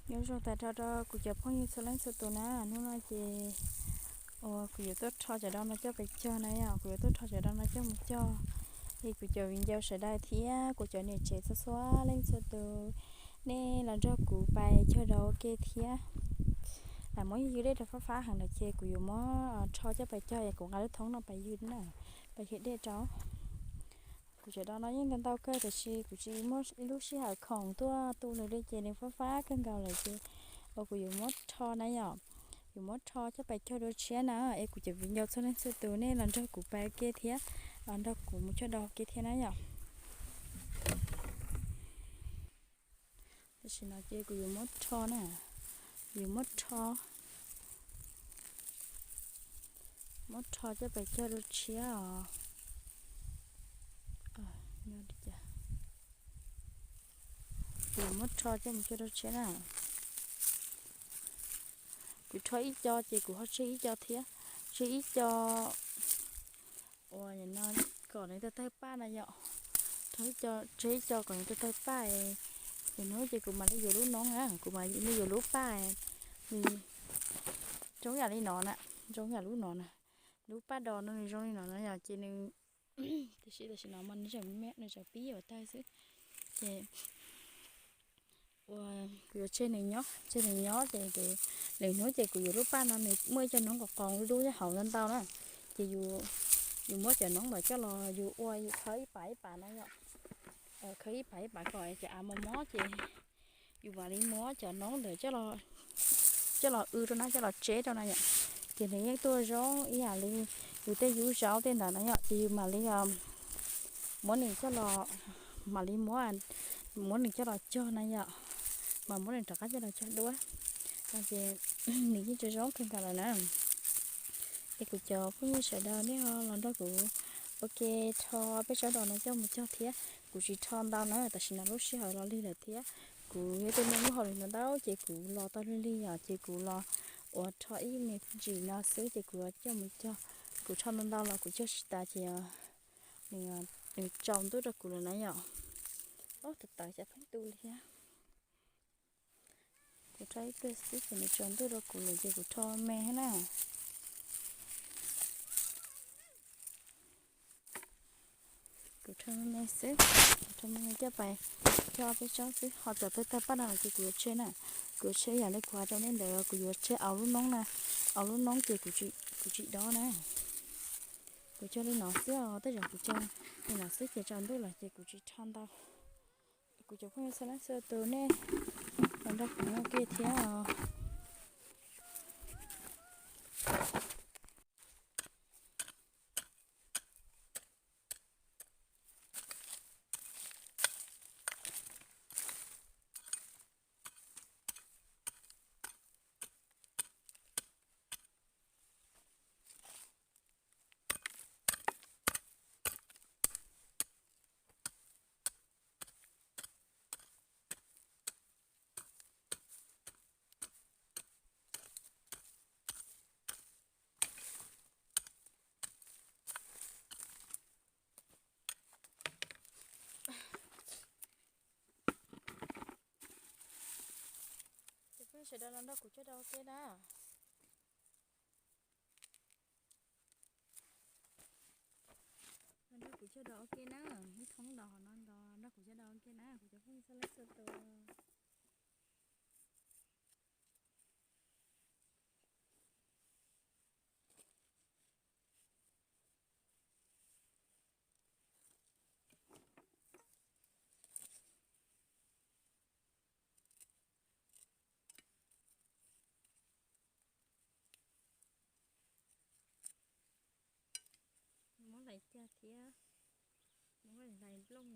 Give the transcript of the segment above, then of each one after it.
Nyob zoo tas nrho rau kuv cov phooj ywg txhua leej txhua tus na, hnub no ces uas kuv yuav tuaj rho cov do no coj pes cog na yom, kuv yuav tuaj rho cov do no coj mus cog. Es kuv cov viv ncaus sawv daws thiab kuv cov niam tsev txhua txhua leej txhua tus, nej los nrog kuv pais cog do ua ke thiab. Lam muab ywg dej rau fab fab heev lawm ces kuv yuav muab rho coj pais cog es kuv nqa lub thoob no pais ywg na, pais ywg dej rau. Kuv cov do no yeej ntau ntau kawg tiam sis kuv tsis muaj ib lub sij hawm khoom tuaj tu lawm li ces nws fab fab kawg nkaus lawm ces uas kuv yuav muab rho na yom, yuav muab rho coj pais cog dua tshiab na. Es kuv cov viv ncaus txhua leej txhua tus nej los nrog kuv pais ua ke thiab, los nrog kuv mus cog do ua ke thiab na yom. Tam sim no ces kuv yuav muab rho na, yuav muab rho, muab rho coj pais cog dua tshiab os. Kuv yuav muab rho coj mus cog dua tshiab na. Kuv rho ib co ces kuv ho tseg ib co thiab, tseg ib co uas no kom nws tawg tawg paj na yom. Rho ib co, tseg ib co kom nws tawg tawg paj, ces hnub ces kuv mam li yuav lub noob na, kuv mam li yuav lub paj li zoo yam li no na, zoo yam lub no na, lub paj do no nws zoo li no na yom, ces nws tiam sis tam sim no mas nws tseem me, nws tseem pib yuav tawg xwb. Ces uas kuv yuav tseg nws nyob, tseg nws nyob ces lwm hnub ces kuv yuav lub paj no nws muaj ib co noob qos qos dub dub hauv ntau ntau na, ces yus muab cov noob ntawd coj los yus ua yus khawb ib pas ib pas na yom. Khawb ib pas ib pas kom cov av mos mos ces yus mam li muab cov noob ntawd coj los w rau na, coj los tseb rau na yom. Ces nws yeej tuaj zoo ib yam li yus tej yub zaub tej ntawd na yom, ces yus mam li muab nws coj los, mam li muab, muab nws coj los cog na yom, mas muab nws rov qab coj los cog duab. Ces nws yeej tseem zoo kawg nkaus lawm na. Es kuv cov phooj ywg sawv daws nej ho los nrog kuv ua ke rho peb tsob do no coj mus cog thiab. Kuv tsis rho ntau na, tam sim no lub sij hawm los lig lawm thiab kuv yog tej me lub hauj lwm ntau ntau ces kuv los tau lig lig yom, ces kuv los uas rho ib me ntsis no xwb ces kuv coj mus cog. Kuv rho ntau ntau los kuv cog tsis tas ces nws tsaus ntuj rau kuv lawm na yom. Ob, tawv tawv cas pheej tu li thiab. Kuv rho ib pliag xwb ces nws tsaus ntuj rau kuv lawm ces kuv rho me me na. Kuv rho me me xwb, kuv rho me me coj pais cog peb tsob xwb, ho cov tawg tawg paj no ces kuv yuav tseg na. Kuv yuav tseg yam li kuv hais rau nej ntawd, kuv yuav tseg aus lub noob na, aus lub noob ces kuv tsis dob na. Kuv cog li no xwb os, tej zaum kuv cog li no xwb ces tsaus ntuj lawm ces kuv tsis rho ntau. Kuv cov phooj ywg txhua leej txhua tus nej los nrog kuv ua ke thiab os. Ces peb sawv daws los nrog kuv cog do ua ke na. Los nrog kuv cog do ua ke na. Ib thoob los no los nrog kuv cog do ua ke na, kuv cov phooj ywg txhua leej txhua tus. Muab hlais cag thiab, muab hlais nplooj yom,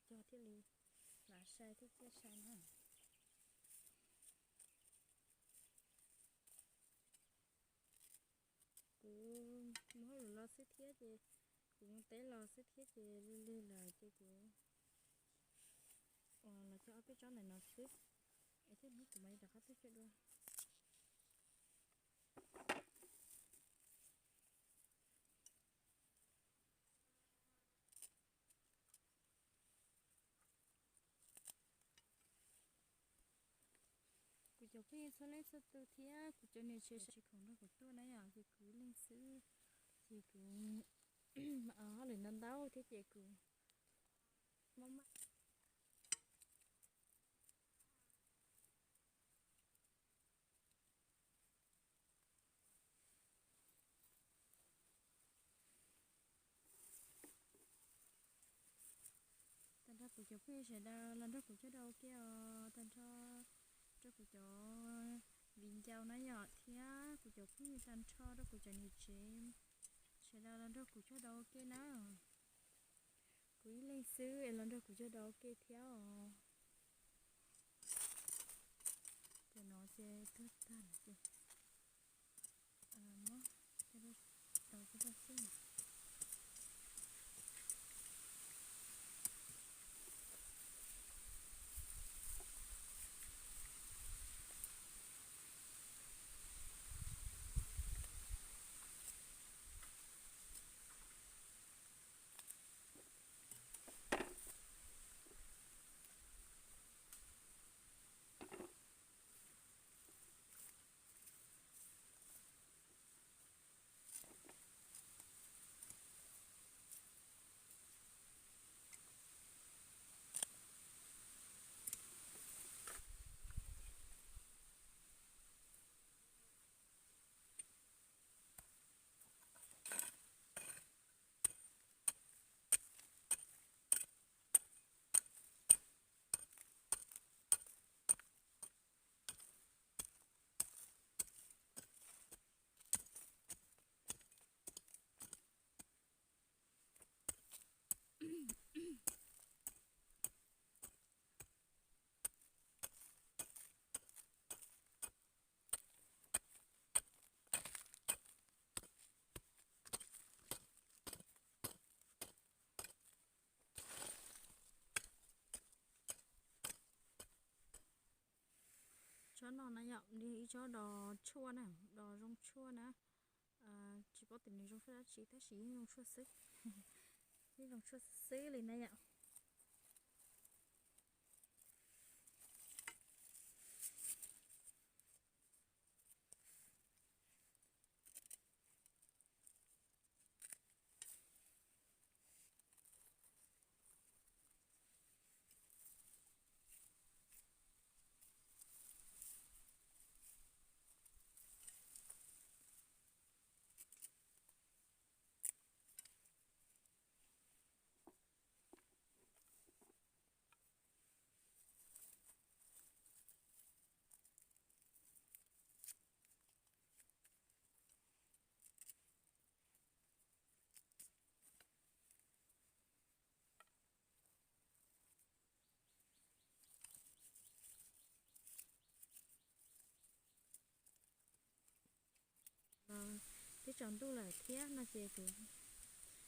cog thiaj li lav sai thiab ciaj sai na. Kuv mus hauj lwm los xwb thiab ces, kuv mus teb los xwb thiab ces lig lig lawm ces kuv los cog ob peb tsob ntawm no xwb, es tej hnub kuv mam li rov qab tuaj cog dua. Kuv Cov phooj ywg txhua leej txhua tus thiab kuv cov niam tsev sawv daws khoom nrog kuv tuaj na yom, ces kuv ib leeg xwb, ces kuv hauj lwm ntau ntau thiab ces kuv mob maj. Tag nrho kuv cov phooj ywg sawv daws los nrog kuv coj dua ua ke os, tag nrho rau kuv cov viv ncaus na yom, thiab kuv cov phooj ywg tag nrho rau kuv cov niam tsev sawv daws los nrog kuv coj dua ua ke na. Kuv ib leeg xwb es los nrog kuv coj dua ua ke thiab os. Cov no ces tuag tag lawm ces muab coj dau coj dua xwb. Tsob no na yom, nws ib tsob dos tshuaj na, dos zoo tshuaj na. Tsis paub tias nws zoo tshuaj dab tsi tab sis yeej zoo tshuaj xwb, yeej zoo tshuaj xwb li na yom. Twb tsaus ntuj lawm thiab no ces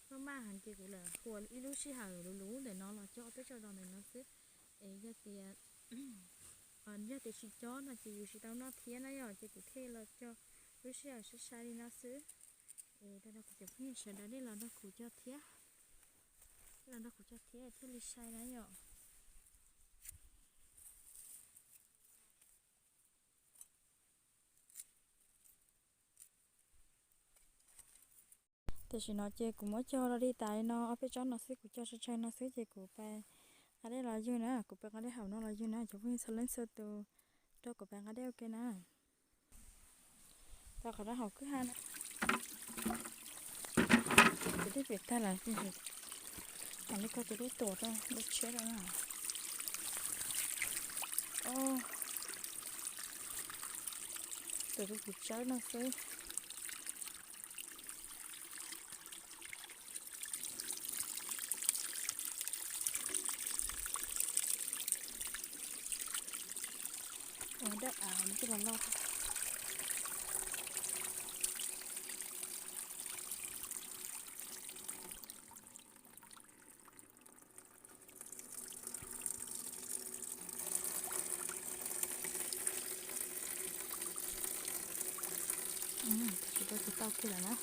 kuv maj maj heev ces kuv lam hu ib lub sij hawm luv luv ntawm no los coj ob peb tsob dos ntawm no xwb. Es yog tias, yog tias tsis coj no ces yus tsis tau noj thiab na yom, ces kuv thiaj los coj lub sij hawm sai sai li no xwb. Es tag nrho kuv cov phooj ywg sawv daws nej los nrog kuv coj thiab, los nrog kuv coj thiab thiaj li sai na yom. Tam sim no ces kuv muab cog los li tas li no, ob peb tsob no xwb, kuv cog tsawg tsawg no xwb ces kuv pais nqa dej los ywg na, kuv pais nqa dej hauv no los ywg na, cov phooj ywg txhua leej txhua tus nrog kuv pais nqa dej ua ke na. Tau qhov dab hauv kwj ha na. Ces dej pem tag lawm, mam li koj ces dej tuam rau dej tshiab rau na. Tuam rau kuv tsawb no xwb. Ua dawb av twb los loj. Tsis tau, tsis tau kiag lawm na.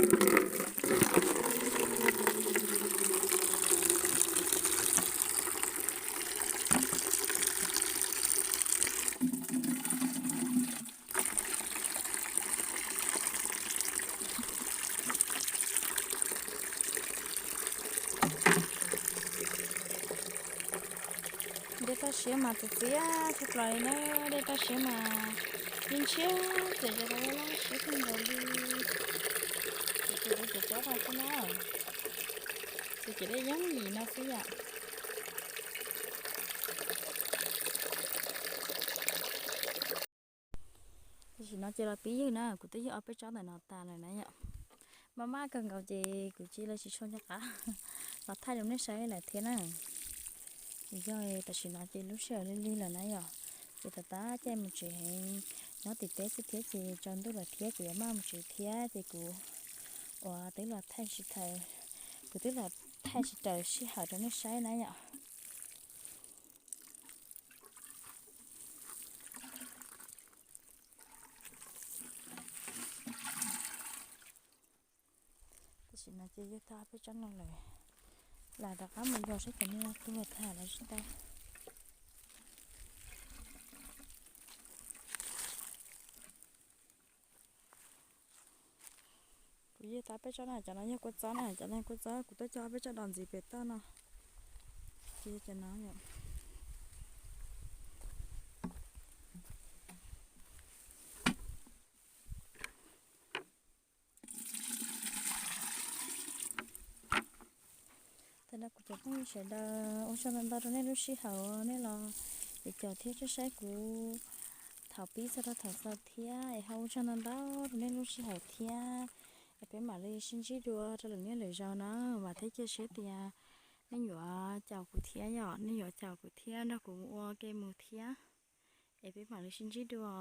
Dej toj siab mas txias txias tshaj plaws li na, dej toj siab mas yeej ntshiab txias tsis tau laj siab kawg nkaus li. Ces tus dej txias tsob no xwb na, ces ces dej yeej yim no xwb yom. Tam sim no ces los pib ywg na, kuv twb ywg ob peb tsob ntawm no tas lawm na yom. Maj maj kawg nkaus ces kuv cia li tsis tshua nco qab los thaij rau nej saib lawm thiab na. Vim yog tam sim no ces lub sij hawm lig lig lawm na yom, ces tom qab caij mus tsev heev, nyob tim teb xwb thiab ces tsaus ntuj lawm thiab kuv yuav maj mus tsev thiab ces kuv uas twb los thaij tsis tau, kuv twb los thaij tsis raws sij hawm rau nej saib na yom. Tam sim no ces ywg tau peb tsob no lawm, lam rov qab mus yos saib cov niag tuag tham los tsis tau. Kuv ywg tau peb tsob na, cov no yog kua txob na, cov no kua txob kuv tuaj cog peb tsob dos ntxiv pem toj no. Ces cov no yom. Thaum no kuv cov phooj ywg sawv daws ua tsaug ntau ntau rau nej lub sij hawm nej los caum thiab saib saib kuv thaum pib txog rau thaum xaus thiab es ho ua tsaug ntau ntau rau nej lub sij hawm thiab es peb mam li sib ntsib dua rau lwm niaj lwm zaus na, vam thiab cia siab tias nej yuav caum kuv thiab yom, nej yuav caum kuv thiab nrog kuv ua ke mus thiab es peb mam li sib ntsib dua.